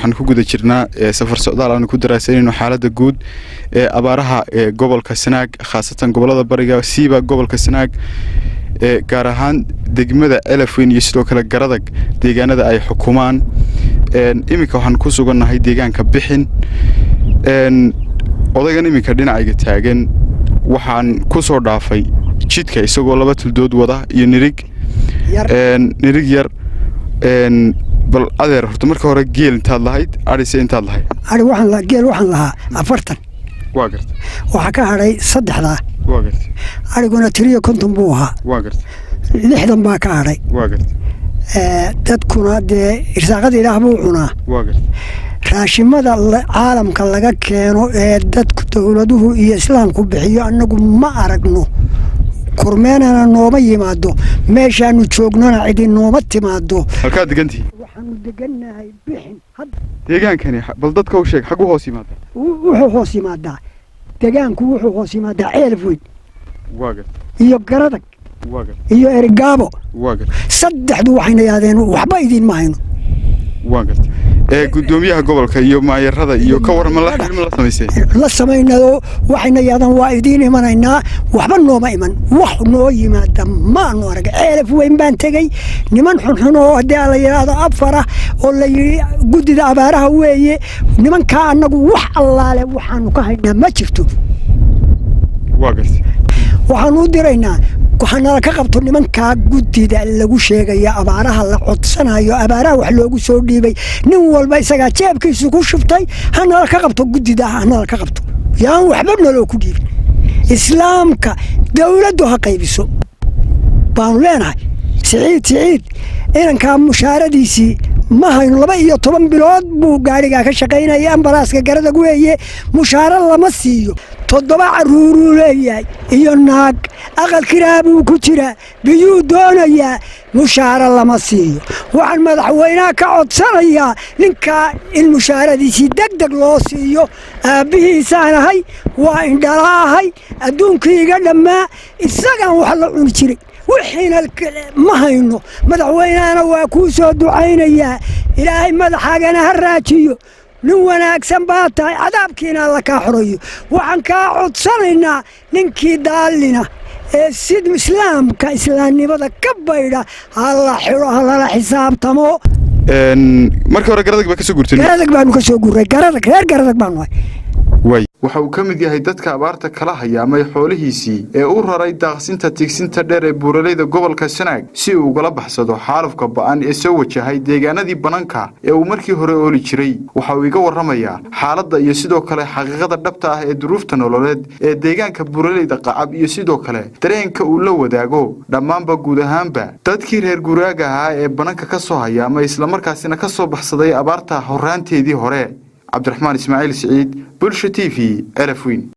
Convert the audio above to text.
Waxaan ku guda jirnaa safar socdaal aanu ku daraasanayno xaaladda guud ee abaaraha ee gobolka Sanaag, khaasatan gobolada bariga, siiba gobolka Sanaag, gaar ahaan degmada Ceelafweyn iyo sidoo kale Garadag, deegaanada ay xukumaan. Iminka waxaan ku sugannahay deegaanka Bixin. Odaygan iminka dhinacayga taagan waxaan ku soo dhaafay jidka isagoo laba tuldood wada iyo nirig nirig yar. Bal adeer, horta marka hore geel intaad lahayd, adhise intaad lahayd? Ari waxaan, geel waxaan lahaa 40. Waa garta. Waxaa ka hadhay saddexdaa. Waa garta. Ariguna tiriyo 50 buu ahaa. Waa garta. 60 baa ka hadhay. Waa garta. Dadkuna dee irsaaqada Ilaah buu cunaa. Waa garta. Raashimada caalamka laga keeno ee dadku, dowladuhu iyo islaamku bixiyo, annagu ma aragno. Kormeenana nooma yimaado, meeshaanu joognona cidi nooma timaado. Halkaad degantihi? Waxaanu degannahay Bixin. Deegaankani bal dadka u sheeg, xagu hoos yimaada? Wuxuu hoos yimaadaa degaanku, wuxuu hoos yimaadaa Ceelaf Weyn. Waa garta. Iyo Garadag. Waa garta. Iyo Erigaabo. Waa garta. Saddexdu waxayna yidhahdeen waxba idiinma hayno. Waa garta. Ee guddoomiyaha gobolka iyo maayarada iyo ka waran, ma la xidhiidh ma la samaysay? La samaynado, waxayna yidhahdaan waa idiin imanaynaa, waxba nooma iman. Wax noo yimaada maanu arag. Ceelaf Weyn baan tegey, niman xunxun oo haddii la yidhaahdo afar ah oo la yidhi guddida abaaraha weeye nimankaa, annagu wax allaale waxaanu ka haynaa ma jirto. Waa garta. Waxaanu u diraynaa, waxaa nala ka qabto nimankaa guddida lagu sheegaya abaaraha la codsanayo, abaaraha wax loogu soo dhiibay. Nin walba isagaa jeebkiisu ku shubtay. Ha nala ka qabto guddida, ha nala ka qabto, yaan waxba naloo ku dhiibin. Islaamka, dowladdu ha qaybiso baanu leenahay. Siciid, Siciid inankaa mushaaradiisii ma hayno. 12 bilood buu gaadhigaa ka shaqaynaya, ambalaaska Garadag weeye, mushaaro lama siiyo. Toddoba caruuruu leeyahay iyo naag, aqal kiraa buu ku jiraa, biyuu doonayaa, mushaaro lama siiyo. Waxaan madaxweynaha ka codsanayaa ninkaa in mushaaradiisii deg deg loo siiyo. Aabbihiisaan ahay, waa indhalaahay, adduunkii iga dhammaa, isagaan wax la cuni jiray, wixiina ma hayno. Madaxweynahana waa kuu soo ducaynayaa, Ilaahay madaxaagana ha raajiyo, nin wanaagsan baa tahay, cadaabkiina Alla kaa xoreeyo. Waxaan kaa codsanaynaa ninkii daalina ee sid islaamka, islaamnimada ka baydha ha la xidho, ha lala xisaabtamo. Markii hore Garadag baa ka soo guurtay? Garadag baanu ka soo guuray, Garadag, reer Garadag baanu nahay. Waay, waxa uu ka mid yahay dadka abaarta kala hayaamay xoolihiisii ee u raray daaqsinta tigsinta dheer ee buuraleyda gobolka Sanaag si uu ugala baxsado xaalufka ba'an ee soo wajahay deegaanadii bananka ee uu markii hore ooli jiray. Waxa uu iga warramayaa xaaladda iyo sidoo kale xaqiiqada dhabta ah ee duruufta nololeed ee deegaanka buuraleyda Qacab, iyo sidoo kale dareenka uu la wadaago dhammaanba guud ahaanba dadkii reer guraaga ahaa ee bananka ka soo hayaamay, islamarkaasina ka soo baxsaday abaarta horraanteedii hore. Cabdiraxmaan Ismaaciil Siciid, Bulsha TV, Ceelafweyn.